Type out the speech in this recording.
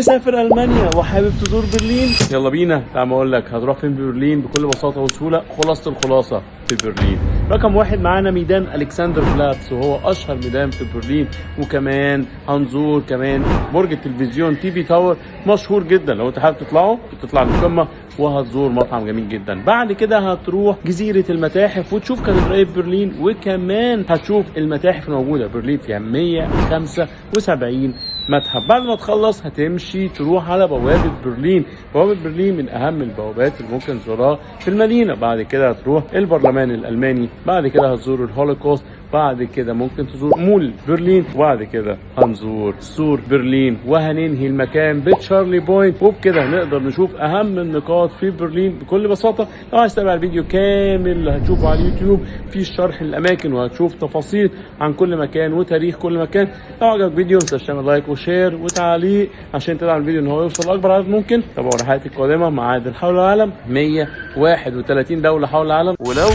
تسافر المانيا وحابب تزور برلين؟ يلا بينا. تعال اقول لك هتروح فين في برلين بكل بساطة وسهوله. خلاصه الخلاصة في برلين، رقم 1 معانا ميدان الكسندر بلاتس، وهو اشهر ميدان في برلين. وكمان هنزور كمان برج التلفزيون TV Tower، مشهور جدا، لو انت حابب تطلعه تطلع القمه، وهتزور مطعم جميل جدا. بعد كده هتروح جزيرة المتاحف وتشوف كاتدرائيه برلين، وكمان هتشوف المتاحف الموجودة. برلين فيها 175 متحف. بعد ما تخلص هتمشي تروح على بوابة برلين. بوابة برلين من أهم البوابات اللي ممكن تزورها في المدينة. بعد كده هتروح البرلمان الألماني، بعد كده هتزور الهولوكوست، بعد كده ممكن تزور مول برلين، وبعد كده هنزور سور برلين، وهننهي المكان ب Charlie Point. وبكده نقدر نشوف أهم النقاط في برلين بكل بساطة. لو عايز تتابع الفيديو كامل هتشوفه على اليوتيوب، في شرح الأماكن وهتشوف تفاصيل عن كل مكان وتاريخ كل مكان. لو عجبك الفيديو ما تنساش تعمل like و share وتعليق عشان تدعم الفيديو ان هو يوصل لاكبر عدد ممكن. تابعوا رحلاتي القادمة مع عادل حول العالم، 131 دولة حول العالم. ولو